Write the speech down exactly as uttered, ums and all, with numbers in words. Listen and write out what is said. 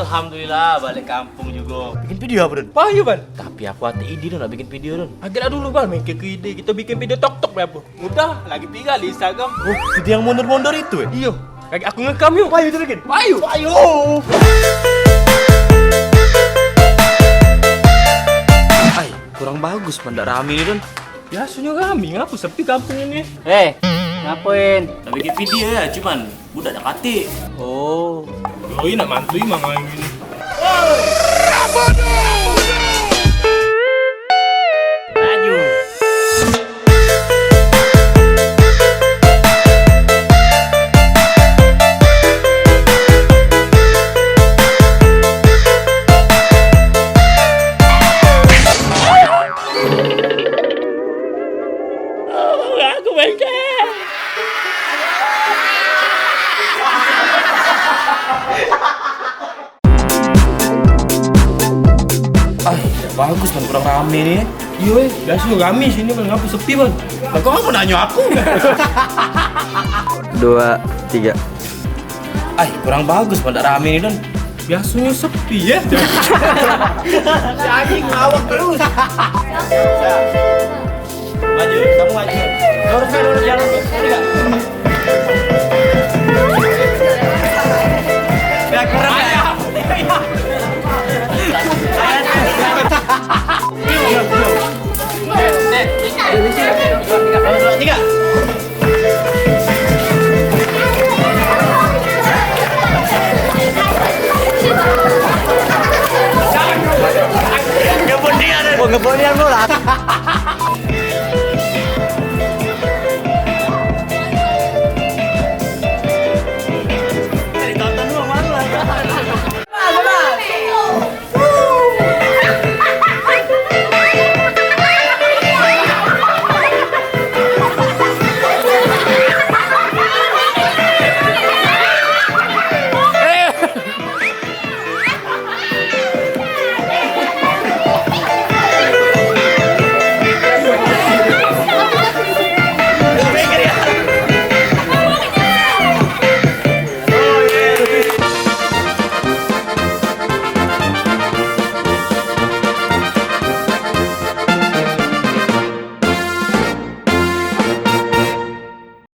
Alhamdulillah, balik kampung juga. Bikin video apa, Don? Payu, Ban. Tapi aku ate ide, Don, nak bikin video, Don. Agak dulu, Ban, mikir ke ide kita bikin video tok-tok berapa? Mudah, lagi viral di Instagram. Oh, video yang mondor-mondor itu, eh? Iyo. Lagi aku ngekam, yuk. Payu tu bikin. Payu. Payu. Ai, kurang bagus, Ban, dak rame ni, Don. Biasanya rame, ngapa sepi kampung ini? Eh, ngapain? Nak bikin video ya, cuman budak dak katik. Oh. Doi nak mantui mangan ini. Laju. Aku bengkak. Ah, bagus, Ban, kurang rame ni. Iyo, eh, biasa rame sini, Ban, ngapa sepi, Ban? Lah, kau ngapa nanya aku? Dua, tiga. Ai, kurang bagus, Ban, dak rame ni, Don. Biasanya sepi, ya? Si anjing ngawak terus. Maju, kamu maju. Lurus, lurus jalan, lurus. Ada nggak? Ya, kurang ya. Tiga. Ngebut dia, ngebut dia pula.